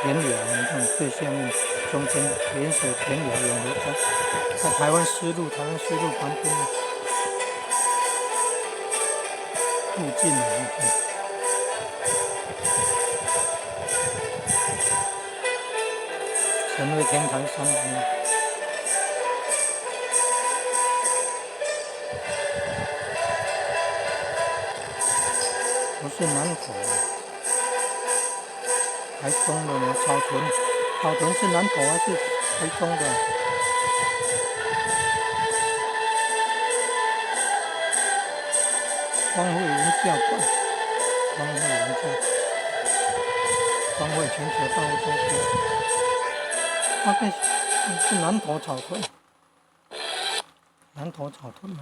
田寮，你看最下面中間連水田寮永和中，在台灣絲路，台灣絲路旁邊附近的附近。神威天台山。不是南投，台中的呢？草屯，草屯是南投還是台中的？光輝文教館，光輝文教，光輝全球大物中心，大概是南投草屯，南投草屯嘛。